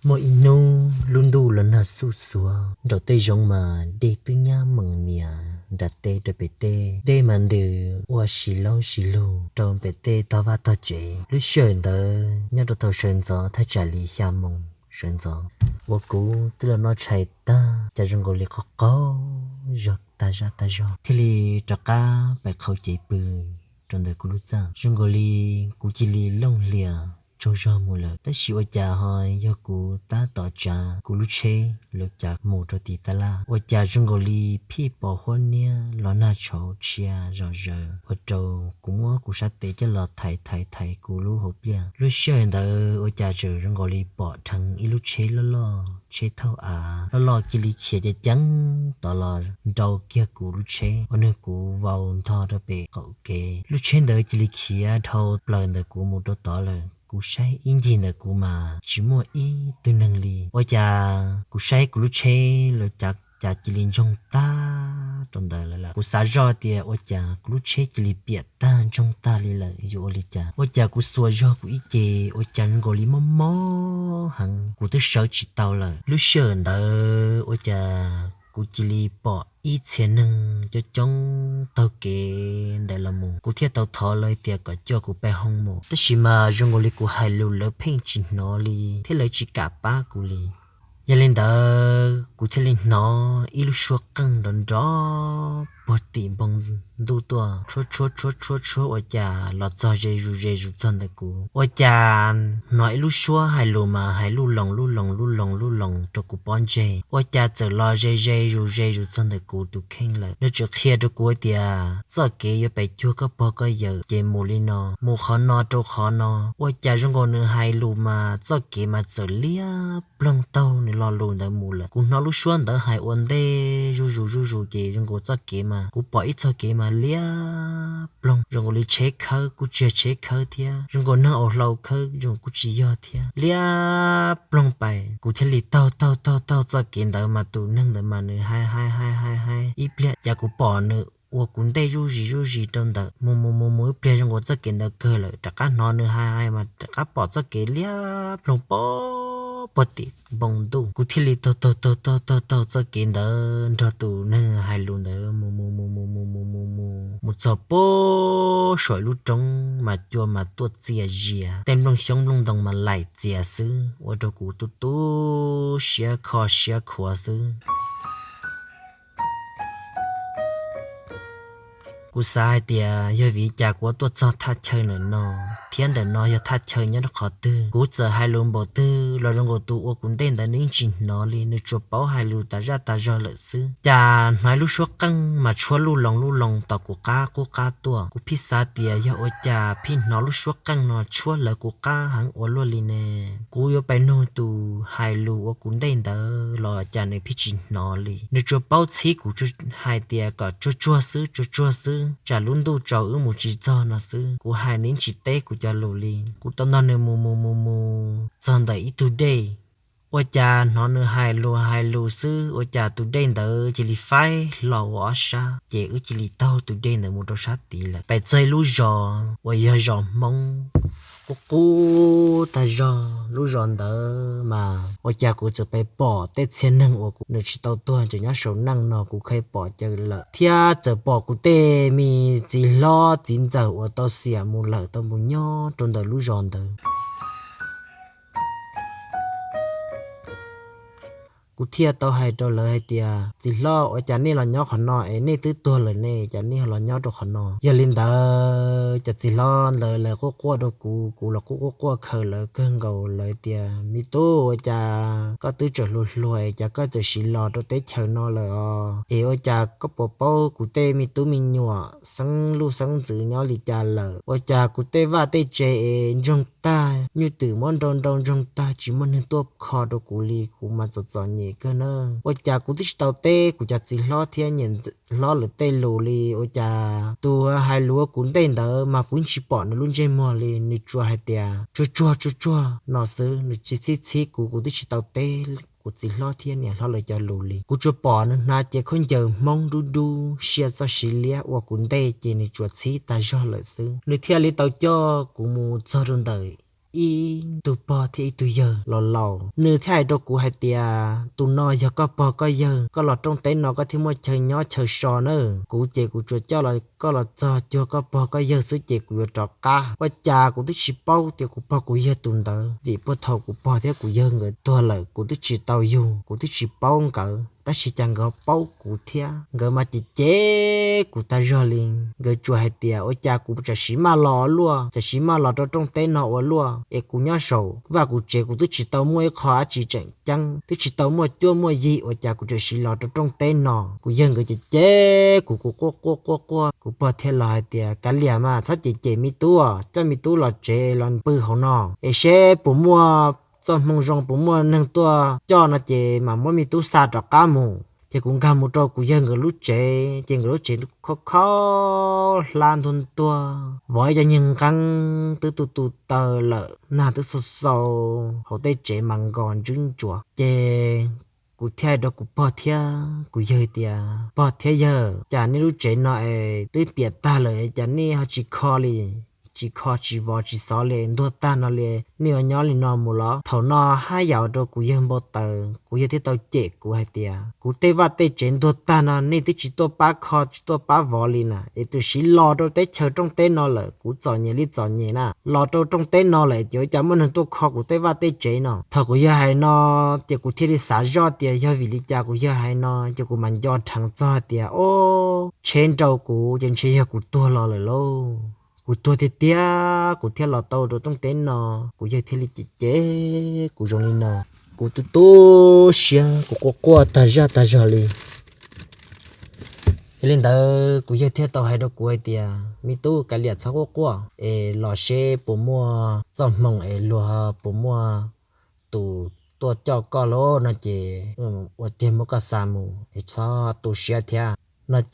Muaj ib hnub lub ntuj los nag xuj xuav, nraum tej zoov mas dej twb nyab mees mias nram teb rau pem teb. Dej mas ntws ua si laub si lug rau pem teb tog vaj tog tsev. Lub sij hawm ntawd nyob rau thaum sawv ntxov thaj tsam li xya moos sawv ntxov, uas kuv twb los noj tshais tag, cas zoo nkaus li qaug qaug zog tag zaj tag zog, thiaj li rov qab pais qhau cev pw rau ntawm kuv lub txaj. Zoo nkaus li kuv cia li looj hlias tsaug zog mus lawm, tab sis ua cas ho yog kuv tab tom tsav kuv lub tsheb lawv cav mus rau tim tab laj, ua cas zoo nkaus li phij pos huab niab los nag tshauv tshia zom zaws ua rau kuv muab kuv sab tes coj los thaiv thaiv thaiv kuv lub hauv pliaj. Lub sij hawm ntawd ua cas tseem zoo nkaus li pom dheev ib lub tsheb loj loj, tsheb thauj av loj loj cia li khiav ceev ceev tod los nrau kiag kuv lub tsheb uas nws kuv vau ntho rau pem qaum kev. Lub tsheb ntawd cia li khiav dhau plaws ntawm kuv mus rau tod lawm. Kuv saib ib ncig ntawm kuv mas tsis muaj ib tug neeg li. Ua cas kuv saib kuv lub tsheb lawv cav cav cia li ntsoog tag rau ntawd lawm. Kuv xav zoj tias ua cas kuv lub tsheb cia li piam tag ntsoog tag li lawm yuav ua li cas. Ua cas kuv xuas zog kuv ib ce, ua cas zoo nkaus li mob mob heev, kuv twb sawv tsis tau lawm. Lub sij hawm ntawd ua cas kuv cia li pom ib txhia neeg coob coob taug kev ntawd los mus. Kuv thiaj tau thov lawv tias kom coj kuv pem hoo mus, tab sis mas zoo nkaus li kuv hais lus lawv pheej tsis hnov li thiab lawv tsis kam pab kuv li. Yog li ntawd kuv thiaj li hnov ib lub suab qeej nrov nrov puag tim npoo ntuj tuaj, tshuab tshuab tshuab tshuab tshuab ua cas los txog ze zus ze zus txog ntawm kuv. Ua cas hnov ib lub suab hais lus mas hais lub loos lub loos lub loos lub loos rau kuv pob ntseg, ua cas txawm los ze ze zus ze zus txog ntawm kuv tus kheej lawm. Nws tseem qhia rau kuv tias txoj kev yuav pem cuag koj pog koj yawm ces mus li no, mus qhov no rau qhov no. Ua cas zoo nkaus nws hais lus mas txoj kev mas txawm liab ploog taug nws lo lus ntawd mus lawm. Kuv hnov lub suab ntawd hais ua ntej zuj zus zuj zus ces zoo nkaus txoj kev mas kuv pom ib txoj kev mas liab ploog, zoo nkaus li tsheb khawb kuj tsis yog tsheb khawb thiab, zoo nkaus neeg aus hlau khawb zoo kuj tsis yog thiab, liab ploog pais. Kuv thiaj li taug taug taug taug txoj kev ntawd mas tus neeg ntawd mas nws hais hais hais hais hais ib pliag cas kuv pom nws ua kuv ntej zuj zis zuj zis rau ntawd mus mus mus mus ib pliag zoo nkaus txoj kev ntawd kawg lawm, rov qab hnov nws hais hais mas rov qab pom txoj kev liab ploog pog puag tim npoo ntuj. Kuv thiaj li taug taug taug taug taug taug txoj kev ntawd nrog tus neeg hais lus ntawd mus mus mus mus mus mus mus mus mus txog puag saum ib lub roob mas cua mas tuaj txias zias, tej nplooj xyoob nplooj ntoo mas laim txias xwb ua rau kuv tu tu siab kho siab khuav xwb. Kuv xav hais tias yog vim li cas kuv tuaj txog thaj chaw ntawm no, thiab ntawm no yog thaj chaw nyob rau qhov twg. Kuv txawm hais lus npaum twg los zoo nkaus tus ua kuv ntej ntawd nws yeej tsis hnov li, nws tsuas paub hais lus tas zaj tas zog lawm xwb. Cas hnov ib lub suab qeej mas tshuab lub loos lub loos tom kuv qab qub qab tuaj. Kuv phij xav tias yog ua cas phij hnov lub suab qeej no tshuab lawv kuv qab heev ua luaj li ne. Kuv yuav pais nug tus hais lus ua kuv ntej ntawd los cas nws phij tsis hnov li, nws tsuas paub txhib kuv hais tias kom tsuag tsuag xwb tsuag tsuag xwb, tsam lub ntuj tsaus wb mus tsis txog no xwb. Kuv hais nws yeej tsis teb kuv cov lus li. Kuv tau nrog nws mus mus mus mus txog ntawm ib tug dej. Ua cas hnov nws hais lus hais lus xwb ua cas tus dej ntawd cia li faib hlo ua ob sab, ces wb cia li taug tus dej ntawd mus rau sab tid lawm. Pais txog ib lub zos uas yog zos Hmoob qub qub tag zog. Lub zos ntawd mas ua cas kuv txawm pais pom tej txhia neeg uas kuv nws tsis tau tuag tseem nyob saum neej no kuv kheev pom caw lawm, thiab txawm pom kuv tej me txiv hlob txiv ntxawm uas tau xiam mus lawm tau mus nyob rau ntawm lub zos ntawd. Kuv thiaj tau hais rau lawv hais tias, txiv hlob, ua cas nej los nyob qhov no es nej twb tuag lawm ne, cas nej los nyob rau qhov no? Yog li ntawd cov txiv hlob ntawd lawv quaj quaj rau kuv, kuv los quaj quaj quaj khaws lawv kawg nkaus, lawv tias, me tub, ua cas koj twb tseem hluas hluas es cas koj txawm sim los rau teb chaws no lawm os? Es ua cas koj puas paub kuv tej me tub me nyuam xeeb luj xeeb ntxwv nyob li cas lawm? Ua cas kuv tej vaj tej tsev es ntsoog tag, nyuj twm muab nrau nrau ntsoog tag, tsis muaj neeg tuaj kho rau kuv li, kuv mas txom txom nyem kawg na. Ua cas kuv twb tsis tau teb kuv cov txiv hlob thiab niam hlob lawv tej lus li, ua cas tus hais lus ua kuv ntej ntawd mas kuv yeej tsis pom nws lub ntsej muag li, nws tsuas hais tias tsuag tsuag tsuag tsuag no xwb, nws tsis txhib txhib kuv, kuv twb tsis tau teb kuv txiv hlob thiab niam hlob lawv cov lus li. Kuv tsuas pom nws hnav cev khaub ncaws Hmoob dub dub, sia txoj siv liab ua kuv ntej ces nws tsuas txhib tag zog lawm xwb. Nws thiaj li tau coj kuv mus txog rau ntawm ib tug pog thiab ib tug yawg los laus. Nws thiaj hais rau kuv hais tias, tus no yog koj pog koj yawg, koj los rooj teb no koj thiaj muaj chaw nyob chaw so nawb. Kuv ces kuv tsuas coj los, koj los txog cuag koj pog koj yawg xwb ces kuv yuav rov qab. Ua cas kuv twb tsis paub tias kuv pog kuv yawg tus ntawd, vim puag thaum kuv pog thiab kuv yawg nkawd tuag lawm kuv twb tsis tau yug, kuv twb tsis paub nkawd, tab sis cas nkawd paub kuv thiab. Nkawd mas cem cem kuv tag zog li. Nkawd tsuas hais tias ua cas kuv tsam siv maj los ua luaj, tsam siv maj los rau rooj teb no ua luaj, es kuv nyob saum vaj kuv tsev kuv twb tsis tau muaj ib qho dab tsi tseem ceeb, twb tsis tau muaj cuab muaj yig, ua cas kuv tsam siv los rau rooj teb no. Kuv yawg nkawd cem cem kuv, kuv quaj quaj quaj quaj, kuv pog thiaj los hais tias, kav liam mas txhob cem cem me tub, coj me tub los tsev los pw hauv no es seb puas muaj txoj hmoo zoo, puas muaj neeg tuaj coj no ces mam muab me tub xa rov qab mus. Ces kuv nkag mus rau kuv yawg nkawd lub tsev, ces nkawd lub tsev khob khob hlab ntuag ntuag, vov ib co nyuag nqeeb twb tu tu taw lawm, nag twb xau xau, hauv tej tsev mas nkos ntswb ntsuav. Ces kuv thiaj hais rau kuv pog thiab kuv yawg tias, pog thiab yawg, cas nej lub tsev no es twb piam tag lawm cas nej ho tsis kho li, tsis kho tsis vov tsis xov li, ntuag tag no li, nej yuav nyob li no mus los? Thaum no haj yam ua rau kuv yawg npau taws, kuv yawg thiaj tau cem kuv hais tias, kuv tej vaj tej tsev ntuag tag no nej twb tsis tuaj pab kho tsis tuaj pab vov li na, es txawm siv los rau teb chaws rooj teb no lawm, kuv txom nyem li txom nyem na, los rau rooj teb no lawm ces ua cas muaj neeg tuaj kho kuv tej vaj tej tsev no. Thaum kuv yawg hais no, ces kuv thiaj li xav zoj tias yog vim li cas kuv yawg hais no, ces kuv mam nco dheev txog hais tias, o, tsheb nrau kuv ces ntshe yog kuv tuag los lawm lauj. Kuv tuag tiag tiag kuv thiaj los tau rau rooj teb no, kuv yawg thiaj li cem cem kuv zoo li no. Kuv tu tu siab, kuv quaj quaj tag zaj tag zog li. Yog li ntawd kuv yawg thiaj tau hais rau kuv hais tias, me tub, kav liam txhob quaj quaj es los seb puas muaj txoj hmoo es luag puas muaj tus tuaj coj koj lauj no ces ua tiag muab koj xa mus es txhob tu siab thiab no.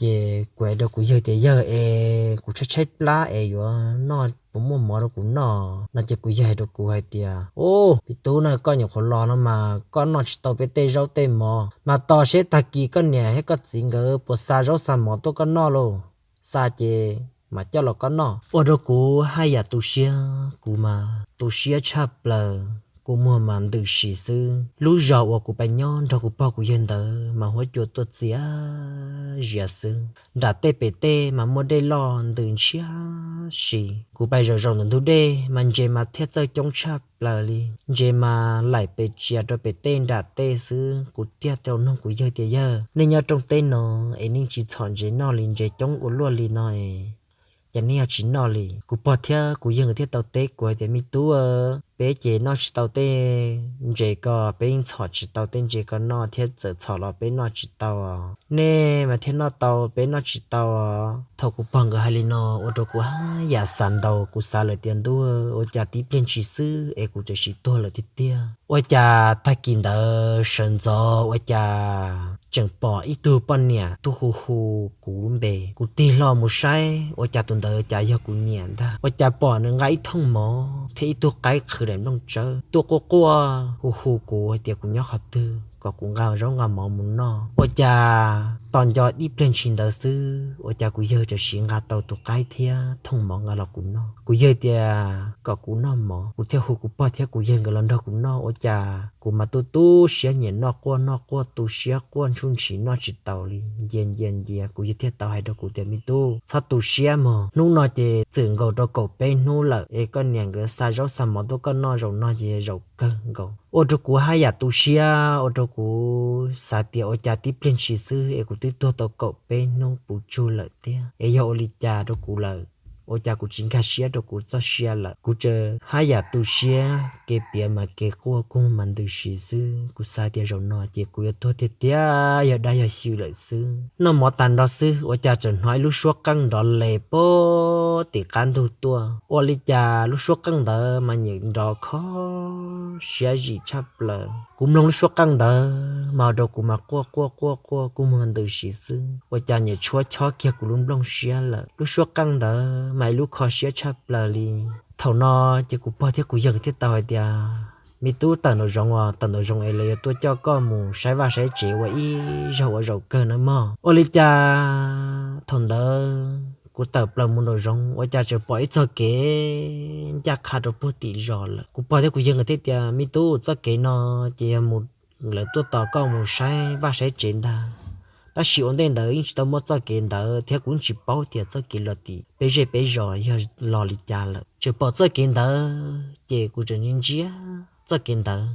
Ces kuv hais rau kuv yawg tias, yawg es kuv tshaib tshaib plab es yuav noj puas muaj mov rau kuv noj no ces kuv yawg hais rau kuv hais tias, u, me tub na, koj nyuam qhuav los no mas koj noj tsis tau peb tej zaub tej mov mas tos seb tag kis koj niam thiab koj txiv nkawd puas xa zaub xa mov tuaj koj noj lauj. Xa ces mam coj los koj noj. Ua rau kuv haj yam tu siab, kuv mas tu siab tshaj plaws, kua muag mas ntws si xwb. Lub zos uas kuv pais nyob nrog kuv pog kuv yawg ntawd mas huab cua tuaj txias zias xwb. Nram tej pem tej mas muaj dej loj ntws ntshiab si. Kuv pais zaum zaum ntawm ntug dej mas ntses mas thiaj txawj coob tshaj plaws li. Ntses mas laim pes txias rau pem tej nram tej xwb. Kuv thiaj tau nug kuv yawg tias, yawg, nej nyob rooj teb no es nej tsis txhom ntses noj li, ntses coob ua luaj li no es cas nej ho tsis noj li? Kuv pog thiab kuv yawg nkawd thiaj tau teb kuv hais tias, me tub, peb ces noj tsis tau tej ntses ko, peb yeej txhom tsis tau tej ntses ko noj thiab, txawm txhom los peb noj tsis tau os. Nej mas thiaj noj tau, peb noj tsis tau os. Thaum kuv pog nkawd hais li no ua rau kuv haj yam xav ntau, kuv xav lawm tias, ntuj, ua cas tib pliag ntshis xwb es kuv tseem sim tuag lawm tiag tiag. Ua cas tag kis ntawd sawv ntxov ua cas tseem pom ib tug poj niam tuaj hu hu kuv lub npe. Kuv tig hlo mus saib ua cas tus ntawd cas yog kuv niam ntag. Ua cas pom nws nqa ib thooj mov thiab ib tug qaib qhwv daim nplooj tsawb tuaj quaj quaj hu hu kuv hais tias kuv nyob qhov twg kom kuv nqa zaub nqa mov mus noj. Ua cas tos nco ib pliag ntshis ntawd xwb ua cas kuv yawg tseem sim nqa tau tus qaib thiab thooj mov nqa los kuv noj. Kuv yawg tias kom kuv noj mov, kuv thiaj hu kuv pog thiab kuv yawg nkawd los nrog kuv noj. Ua cas kuv mas tu tu siab, nyiam noj quaj noj quaj, tu siab quaj ntsuj ntshis noj tsis tau li, ncia ncia ncia. Kuv yawg thiaj tau hais rau kuv tias, me tub, txhob tu siab mog, hnub no ces txwm nkaus rau kaum peb hnub lawm es koj niam nkawd xa zaub xa mov tuaj koj noj zaum no ces zaum kawg nkaus. Ua rau kuv haj yam tu siab, ua rau kuv xav tias ua cas tib pliag ntshis xwb es kuv twb tuag tau kaum peb hnub puv tsug lawm tiag, es yog ua li cas rau kuv lawm? Ua cas kuv tsis nkag siab rau kuv txoj sia lawm? Kuv tseem haj yam tu siab, kev piav mas kev quaj kua muag mas ntws si xwb. Kuv xav tias zaum no ces kuv yuav tuag tiag tiag, yog dab yog xyw lawm xwb. Noj mov tag nrho xwb ua cas tseem hnov ib lub suab qeej nrov les puag tim qab ntug tuaj. Ua li cas lub suab qeej ntawd mas nyiam nrov kho siab zim tshaj plaws. Kuv mloog lub suab qeej ntawd mas ua rau kuv mas quaj quaj quaj quaj kua muag ntws si xwb. Ua cas nyiam tshuab chob kiag kuv lub nplooj siab lawm. Lub suab qeej ntawd mas ib lub kho siab tshaj plaws li. Thaum no ces kuv pog thiab kuv yawg thiaj tau hais tias, me tub, tawm nraum zoov os, tawm nraum zoov es lawv yuav tuaj coj koj mus saib vaj saib tsev ua ib zaug ua zaum kawg na mog. Ua li cas thaum ntawd Kuv tawm plaws mus nraum zoov ua cas tseem pom ib txoj kev ncaj qha rau puag tim zos lawm. Kuv pog thiab kuv yawg nkawd thiaj tias, Me tub, txoj kev no ces yog mus, lawv tuaj tos koj mus saib vaj saib tsev ntag. Tab sis ua ntej ntawd yeej tsis tau muaj txoj kev ntawd thiab kuv yeej tsis paub tias txoj kev los tim peb zej peb zos yog los li cas lawm. Tseem pom txoj kev ntawd ces kuv tseem ntsia ntsia txoj kev ntawd,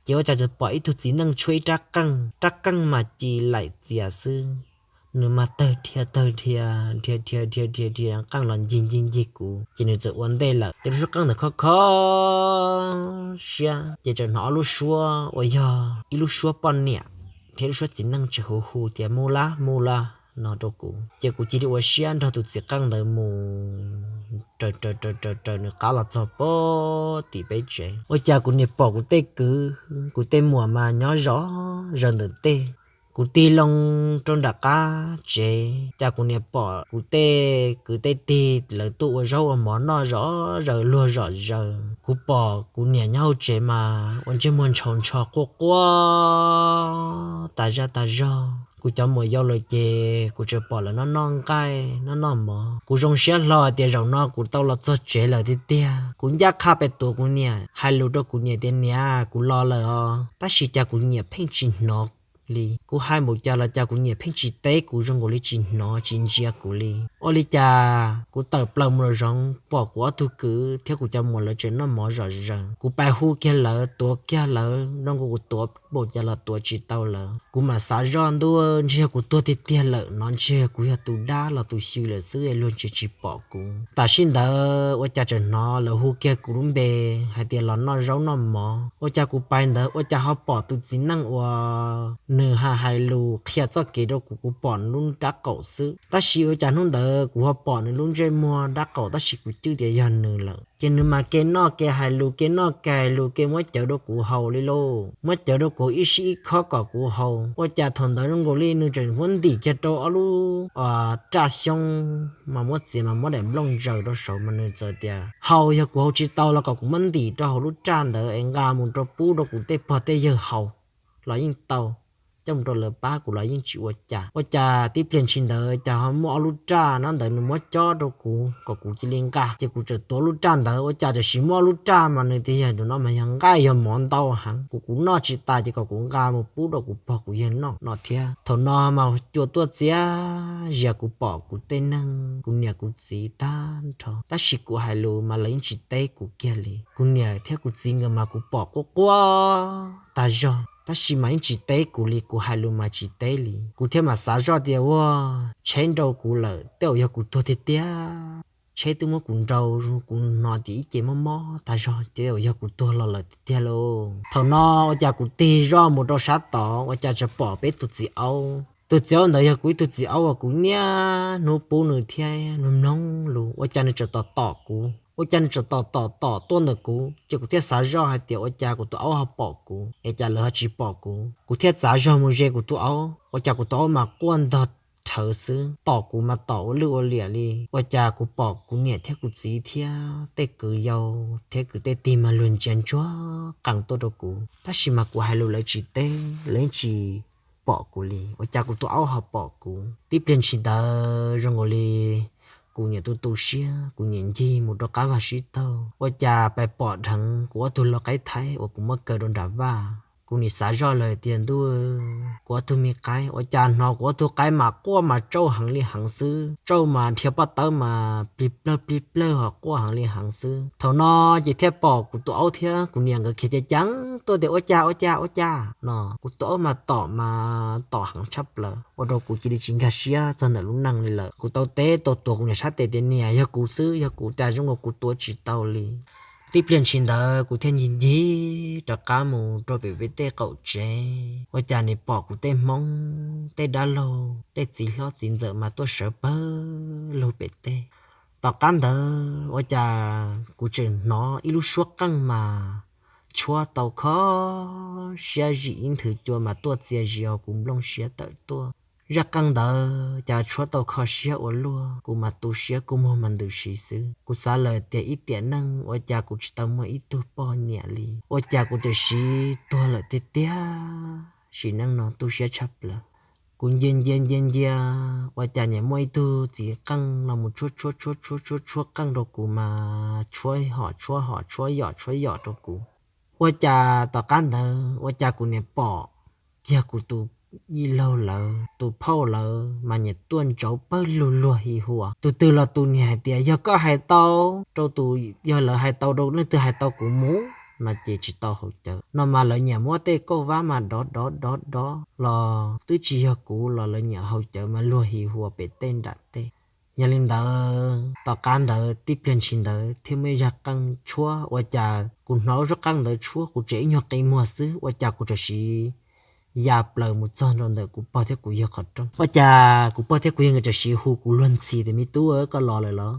ces ua cas tseem pom ib tug txiv neej tshuab ib rab qeej, rab qeej mas ci laim txias xwb. Nws mas tawg dhia tawg dhia, dhia dhia dhia dhia dhia qeej los ncig ncig ncig kuv, ces nws txawm ua ntej lawm. Ces lub suab qeej ntawd kho kho siab, ces txawm hnov ob lub suab uas yog ib lub suab poj niam thiab lub suab txiv neej tseem hu hu tias, Mus lawm, mus lawm, no rau kuv. Ces kuv cia li ua siab nrog tus txiv qeej ntawd mus raws raws raws raws nws qab los txog puag tim peb tsev. Ua cas kuv niam pom kuv tej kwv kuv tej muam mas nyob zom zaws ntawm tej. Kuv tig loo rau nram qab tsev, cas kuv niam pom kuv tej kwv tej tij lawv tuaj ua zaub ua mov noj zom zaws luag zom zaws. Kuv pom kuv niam nyob hauv tsev mas ua ntsej muag ntshaus ntsho quaj quaj tas zaj tas zog. Kuv cov muam yau lawm ces kuv tseem pom lawv noj noj nqaij noj noj mov. Kuv zoo siab hlo hais tias zaum no kuv tau los txog tsev lawm tiag tiag. Kuv ncaj qha pes tuav kuv niam, hais lus rau kuv niam tias, Niam, kuv los lawm os. Tab sis cas kuv niam pheej tsis hnov li. Kuv hais npaum cas los cas kuv niam pheej tsis teb kuv, zoo nkaus li tsis hnov tsis ntsia kuv li. Ua li cas kuv tawm plaws mus nraum zoov pom kuv ob tug kwv thiab kuv cov muam lawv tseem noj mov zom zaws. Kuv pais hu kiag lawv, tuav kiag lawv, zoo nkaus kuv tuav npaum cas los tuav tsis tau lawv. Kuv mam xav zoj, Ntuj, ntshe yog kuv tuag tiag tiag lawm no, ntshe yog kuv yog tus dab los tus xyw lawm xwb es luag ntshe tsis pom kuv. Tam sim ntawd ua cas tseem hnov lawv hu kiag kuv lub npe hais tias los noj zaub noj mov. Ua cas kuv pais ntawd ua cas ho pom tus txiv neej uas nws hais hais lus qhia txoj kev rau kuv, kuv pom nws lub rab qaum xwb. Tab sis ua cas hnub ntawd kuv ho pom nws lub ntsej muag rab qaum tab sis kuv cwj tias yog nws lawm. Ces nws mas ke noj ke hais lus, ke noj ke hais lus, ke muab cawv rau kuv haus li lauj. Muab cawv rau kuv ib sij ib khob kom kuv haus. Ua cas thaum ntawd zoo nkaus li nws tseem muab ntim kiag rau ob lub raj xyoob mas muab txiav mas muab daim nplooj ntsaws rau saud mas nws txawm tias, Haus, yog kuv haus tsis tau los kom kuv muab ntim rau hauv lub raj ntawd es nqa mus rau pub rau kuv tej pog tej yawg haus los yeej tau, coj mus rau lawv pab kuv los yeej tsis ua cas. Ua cas tib pliag ntshis ntawd cas ho muaj ob lub raj no ntawd nws muab cob rau kuv kom kuv cia li nqa, ces kuv txawm tuav lub raj ntawd. Ua cas tam sim muaj ob lub raj mas nws tias yog tus no mas yog nqaij yog mov ntau heev, kuv kuv noj tsis tas ces kom kuv nqa mus pub rau kuv pog kuv yawg noj no thiab. Thaum no mas cua tuaj txias zias kuv pom kuv tej neeg, kuv niam kuv txiv tag nrho, tab sis kuv hais lus mas lawv yeej tsis teb kuv kiag li. Kuv niam thiab kuv txiv nkawd mas kuv pom quaj quaj tag zog, tab sis mas yeej tsis teb kuv li, kuv hais lus mas tsis teb li. Kuv thiaj mam xav zoj tias ua tsheb nrau kuv lawm, tej zaum yog kuv tuag tiag tiag. Tsheb twb muab kuv nrau, kuv hnov tias ib ce mob mob tag zog, tej zaum yog kuv tuag los lawm tiag tiag lauj. Thaum no ua cas kuv tig zoj mus rau sab tod ua cas tseem pom peb tus txiv aub. Tus txiv aub ntawd yog kuv ib tug txiv aub uas kuv niaj hnub pub nws thiab mloog mloog lus, ua cas nws tseem tom tom kuv, ua cas nws tseem tom tom tom tuaj ntawm kuv, ces kuv thiaj xav zoj hais tias ua cas kuv tus aub ho pom kuv es cas lawv ho tsis pom kuv. Kuv thiaj txav zog mus ze kuv tus aub, ua cas kuv tus aub mas quaj ntog rhawv xwb, tom kuv mas tom ua lwj ua liam li. Ua cas kuv pom kuv niam thiab kuv txiv thiab tej kwv yau thiab kwv tej tij mas luag ntsia ntsuag qees tuaj rau kuv, tab sis mas kuv hais lus lawv tsis teb, lawv yeej tsis pom kuv li. Ua cas kuv tus aub ho pom kuv? Tib pliag ntshis ntawd zoo nkaus li kuv niam tu tu siab, kuv niam ncig mus rau qab vaj sib taug, ua cas pais pom dheev kuv ob tug lau qaib thaib uas kuv muab kaw rau nram vaj. Kuv nim xav zoj lawm tias ntuj, kuv ob tug me qaib, ua cas hnov kuv ob tug qaib mas quaj mas tsauj heev li heev xwb, tsauj mas dhia pob tawb mas plig plawg plig plawg ho quaj heev li heev xwb. Thaum no ces thiaj pom kuv tus aub thiab kuv niam nkawd khiav ceev ceev tuaj tias ua cas ua cas ua cas no, kuv tus aub mas tom mas tom heev tshaj plaws, ua rau kuv cia li tsis nkag siab txog ntawm lub neej li lawm. Kuv tau teb tau tuav kuv niam sab tes tias niam, yog kuv xwb, yog kuv cas zoo nkaus kuv tuav tsis tau li. Tib pliag ntshis ntawd kuv thiaj ncig ncig rov qab mus rau pem peb tej qaum tsev, ua cas nim pom kuv tej hmoob, tej dab laug, tej txiv hlob txiv ntxawm mas tuaj sawv pawg lug pem tej. Tom qab ntawd ua cas kuv tseem hnov ib lub suab qeej mas tshuab tau kho siab zim ib nthwv cua mas tuaj txias zis hauv kuv nplooj siab tawm tuaj. Zaj qeej ntawd cas tshuab tau kho siab ua luaj, kuv mas tu siab kua muag mas ntws si xwb. Kuv xav lawm tias ib tiam neej ua cas kuv tsis tau muaj ib tug poj niam li, ua cas kuv tam sim tuag lawm tiag tiag. Sim neej no tu siab tshaj plaws. Kuv ncia ncia ncia ncia, ua cas niam muaj ib tug txiv qeej los mus tshuab tshuab tshuab tshuab tshuab tshuab qeej rau kuv mas tshuab hom tshuab hom tshuab yom tshuab yom rau kuv. Ua cas tom qab ntawd ua cas kuv niam pom kiag kuv tus yij laug lawv tus phauj lawv mas niam tuaj ntsauv pawg lug luag hi huas. Tus twg los tus niam hais tias yog koj hais tau rau tus, yog lawv hais tau rau leej twg hais tau kuv mus no ces tsis tau haus cawv no mas lawv niam muab tej kauj vab mas dov dov dov dov los twb tsis yog kuv los lawv niam haus cawv mas luag hi huas pem tej nram tej. Yog li ntawd tom qab ntawd tib pliag ntshis ntawd thiaj muaj ib zaj qeej tshuab ua cas kuv hnov lub suab qeej ntawd tshuab kuv tseem ib nyuag qi muag xwb ua cas kuv txawm siv ya plaws mus txog rau ntawm kuv pog thiab kuv yawg qhov rooj. Ua cas kuv pog thiab kuv yawg nkawd txawm siv hu kuv luag ntxhi tias me tub, koj los lawm los?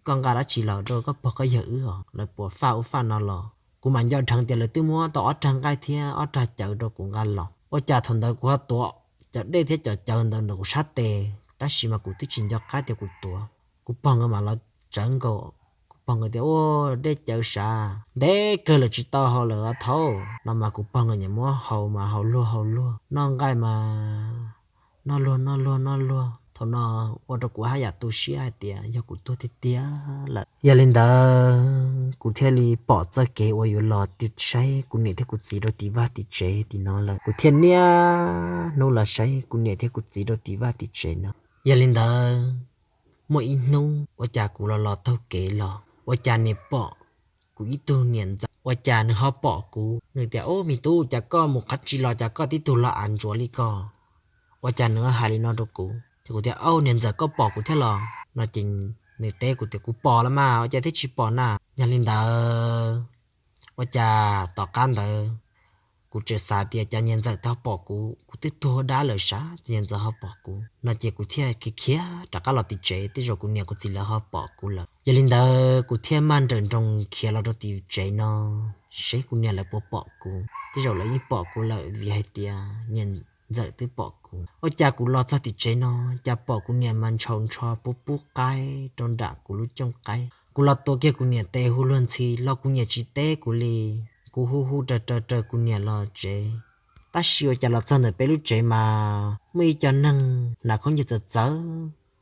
Koj nqa dab tsi los rau koj pog koj yawg wb os? Lawv puas faj ub faj no los? Kuv mam nco dheev tias lawv twb muab tau ob rag nqaij thiab ob rag cawv rau kuv nqa los. Ua cas thaum ntawd kuv ho tuav cov dej thiab cov cawv ntawd ntawm kuv sab tes tab sis mas kuv twb tsis nco qab tias kuv tuav. Kuv pog nkawd mam los tsawv nkaus, kuv pog nkawd tias ua dej cawv sav ntev kawg lawm tsis tau haus lawm os thaub no mas kuv pog nkawd niam muab haus mas haus luag haus luag, noj nqaij mas noj luag noj luag noj luag. Thaum no ua rau kuv haj yam tu siab hais tias yog kuv tuag tiag tiag lawm. Yog li ntawd kuv thiaj li pom txoj kev uas yuav los saib kuv niam thiab kuv txiv rau tim vaj tim tsev tim no lawm. Kuv thiaj niaj hnub los saib kuv niam thiab kuv txiv rau tim vaj tim tsev no. Yog li ntawd muaj ib hnub ua cas kuv los los taug kev los ua cas niam pom kuv ib tug niam ntxawm ua cas nws ho pom kuv nws tias ub me tub, cas koj mus qab tsi los cas koj tib tug los av ntsuav li ko? Ua cas nws hais li no rau kuv ces kuv tias au niam ntxawm koj pom kuv thiab los no ces nws teb kuv tias kuv pom los mas ua cas thiaj tsis pom na. Yog li ntawd ua cas tom qab ntawd kuv tseem xav tias cas niam ntxawm ho pom kuv, kuv twb tuag dab lawm sav cas niam ntxawm ho pom kuv no ces kuv thiaj khiav khiav rov qab los tim tsev, tej zaum kuv niam kuv txiv lawv ho pom kuv lawm. Yog li ntawd kuv thiaj maj nrawm nroos khiav los rau tim tsev no seb kuv niam lawv puas pom kuv, tej zaum lawv yeej pom kuv lawm vim hais tias niam ntxawm twb pom kuv. Ua cas kuv los txog tim tsev no cas pom kuv niam mas ntshaus ntsho pub pub qaib rau nram kuv lub cooj qaib. Kuv los tuav kiag kuv niam tes hu luag ntxhi los kuv niam tsis teb kuv li. Kuv hu hu raws raws raws kuv niam los tsev, tab sis ua cas los txog ntawm peb lub tsev mas muaj ib co neeg hnav khaub ncaws txawv txawv,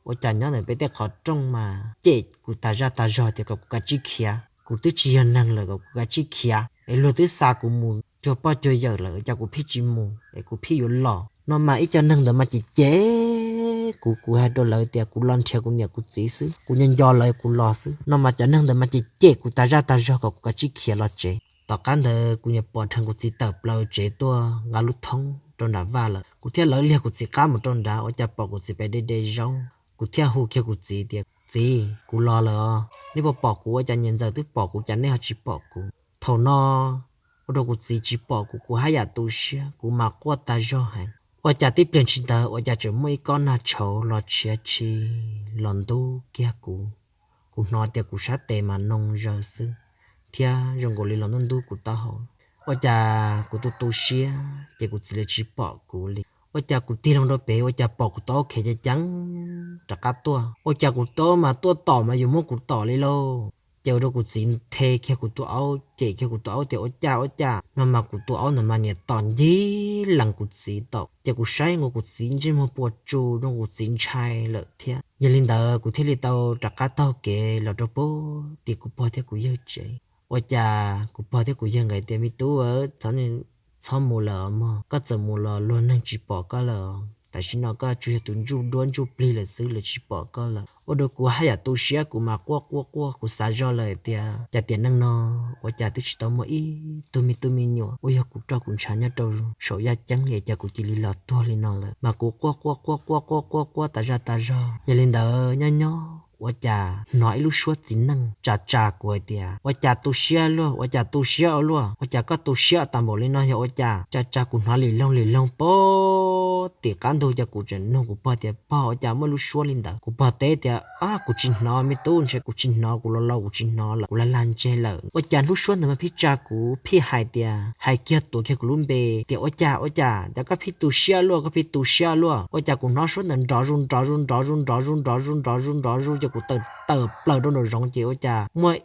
ua cas nyob ntawm peb tej qhov rooj mas cem kuv tas zaj tas zog tias kom kuv kav tsij khiav. Kuv twb tsis yog neeg lawm kom kuv kav tsij khiav es luag twb xa kuv mus cuag poj cuag yawm lawm cas kuv pheej tsis mus es kuv pheej yuav los no mas ib co neeg ntawd mas cem cem kuv. Kuv hais rau lawv tias kuv los nrhiav kuv niam kuv txiv xwb, kuv nco nco lawv kuv los xwb no mas cov neeg ntawd mas cem cem kuv tas zaj tas zog kom kuv kav tsij khiav los tsev. Tom qab ntawd kuv niam pom dheev kuv txiv tawm plaws tsev tuaj nqa lub thoob rau nram vaj lawm, kuv thiaj lawv liag kuv txiv qab mus rau nrad ua cas pom kuv txiv pem de de zaub. Kuv thiaj hu kiag kuv txiv tias txiv, kuv los lawm os, nej puas pom kuv? Ua cas niam ntxawm twb pom kuv cas nej ho tsis pom kuv? Thaum no ua rau kuv txiv tsis pom kuv, kuv haj yam tu siab, kuv mas quaj tas zog heev. Ua cas tib pliag ntshis ntawd ua cas tseem muaj ib kob nag tshauv los tshiav tshis los ntub kiag kuv. Kuv hnov tias kuv sab tes mas noo zaws xwb thiab zoo nkaus li los ntub ntub kuv taub hau. Ua cas kuv tu tu siab ces kuv txiv li tsis pom kuv li. Ua cas kuv tig loo rau pem ua cas pom kuv tus aub khiav ceev ceev rov qab tuaj. Ua cas kuv tus aub mas tuaj tom mas yuav muab kuv tom li lauj. Ces ua rau kuv txiv nthe kiag kuv tus aub, cem kiag kuv tus aub tias ua cas ua cas no mas kuv tus aub ntawd mas niam tom ncig lees kuv txiv tom. Ces kuv saib nkaus kuv txiv ntsej muag puas tsus zoo kuv txiv ntshai lawm thiab. Yog li ntawd kuv thiaj li tau rov qab taug kev los rau pem tim kuv pog thiab kuv yawg tsev. Ua cas kuv pog thiab kuv yawg nkawd tias me tub, txhob mus lawm mog, koj txawm mus los luag neeg tsis pom koj lawm. Tam sim no koj tsuas yog tus ntsuj duab ntsuj plig lawm xwb, lawv tsis pom koj lawm. Ua rau kuv haj yam tu siab, kuv mas quaj quaj quaj, kuv xav zoj lawm tias cas tiam neej no ua cas twb tsis tau muaj ib tug me tub me nyuam uas yog kuv roj kuv ntshav nyob rau saum yaj ceeb li cas kuv cia li los tuag li no lawm. Mas kuv quaj quaj quaj quaj quaj quaj quaj tas zaj tas zog. Yog li ntawd nyob nyob ua cas hnov ib lub suab txiv neej tsa tsa kuv hais tias ua cas tu siab luaj, ua cas tu siab ua luaj, ua cas koj tu siab tas npaum li no yog ua cas? Tsa tsa kuv hnov lim loog lim loog pem tim qab ntug ces kuv tseem nug kuv pog tias pog ua cas muaj lub suab li ntawd. Kuv pog teb tias ab kuv tsis hnov me tub, ntshe kuv tsis hnov, kuv los laus kuv tsis hnov lawm, kuv lag lag ntseg lawm. Ua cas lub suab ntawd mas pheej tsa kuv pheej hais tias hais kiag tuav kiag kuv lub npe tias ua cas ua cas cas koj pheej tu siab luaj, koj pheej tu siab luaj. Ua cas kuv hnov suab ntawd nrov zus nrov zus nrov zus nrov zus nrov zus nrov zus nrov zus nrov zus ces kuv tawm tawm plaws rau nraum zoov ces ua cas muaj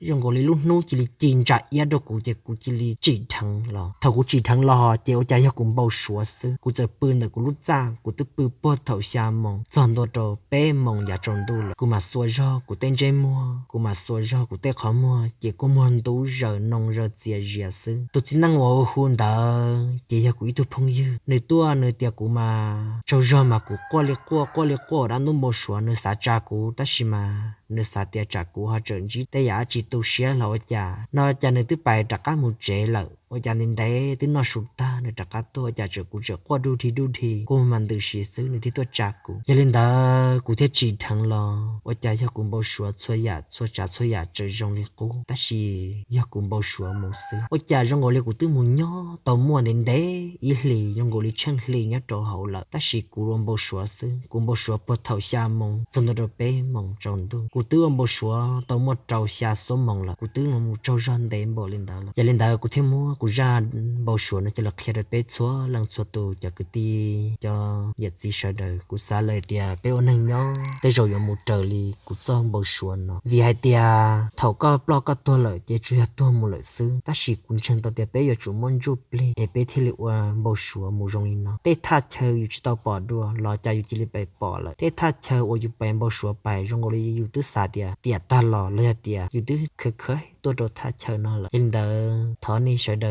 zoo nkaus li lub hnub cia li ci ntsa iab rau kuv ces kuv cia li tsim dheev los. Thaum kuv tsim dheev los ces ua cas yog kuv npau suav xwb. Kuv txawm pw ntawm kuv lub txaj, kuv twb pw puag thaum xya moos txog ntua rau peb moos yav tsaus ntuj lawm. Kuv mam xuas zog kuv tej ntsej muag, kuv mam xuas zog kuv tej qhov muag ces kuj muag ntub zaws noo zaws txias zias xwb. Tus txiv neej uas hu ntawd ces yog kuv ib tug phooj ywg, nws tuaj nws tias kuv mas tsaug zog mas kuv quaj li quaj, quaj li quaj ua dab ntub npau suav. Nws xav tsa kuv tab sis mas nws xav tias tsam kuv ho tseem ntsib tej yam dab tsi tu siab los ua cas no, cas nws twb pais rov qab mus tsev lawm. Ua cas ntev ntev twb noj su tag nws rov qab tuaj, cas tseem kuv tseem quaj dub dhi dub dhi, kuv mas ntws si xwb nws thiaj tuaj tsa kuv. Yog li ntawd kuv thiaj tsim dheev los, ua cas yog kuv npau suav txhua yam txhua tsav txhua yam tseem zoo li qub, tab sis yog kuv npau suav mus xwb. Ua cas zoo nkaus li kuv twb mus nyob tau muaj ntev ntev ib hlis, zoo nkaus li tsheej hli nyob rau hauv lawm, tab sis kuv ua npau suav xwb. Kuv npau suav puag thaum xya moos txog ntua rau peb moos tsaus ntuj. Kuv twb ua npau suav tau muaj rau xya xuab moos lawm, kuv twb los mus tsaug zog ntev npaum li ntawd lawm. Yog li ntawd kuv thiaj muab kuv zaj npau suav no coj los qhia rau peb txhua leej txhua tus cov kwv tij cov niam txiv sawv daws. Kuv xav lawm tias peb ua neeg nyob tej zaum yuav mus raws li kuv txoj npau suav no, vim hais tias thaum koj ploj koj tuag lawm ces tsuas yog tuag mus lawm xwb, tab sis kuv ntseeg tau tias peb yuav tsum muaj ntsuj plig es peb thiaj li ua npau suav mus zoo li no. Tej thaj chaw yus tsis tau pom dua los cas yus cia li pais pom lawm. Tej thaj chaw uas yus pais npau suav pais zoo nkaus li yus twb xav tias tiam tag los los yog tias yus twb khawv khav tuaj rau thaj chaw no lawm. Yog li ntawd thov nej sawv daws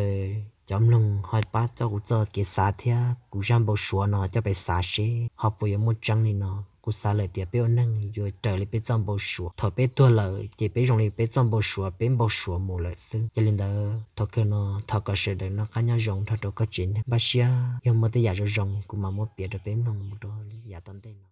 cov mloog ho pab txoj kuv txoj kev xav thiab kuv zaj npau suav no coj pais xav seb ho puas yuav muaj tseeb li no. Kuv xav lawm tias peb ua neeg yuav raws li peb txoj npau suav, thaum peb tuag lawm ces peb zoo li peb txoj npau suav, peb npau suav mus lawm xwb. Yog li ntawd thov kawg no, thov kom sawv daws noj qab nyob zoo nrog rau koj tsev neeg. Npaj siab yog muaj tej yam zoo zoo kuv mam muab piav rau peb mloog mus rau yav tom ntej no.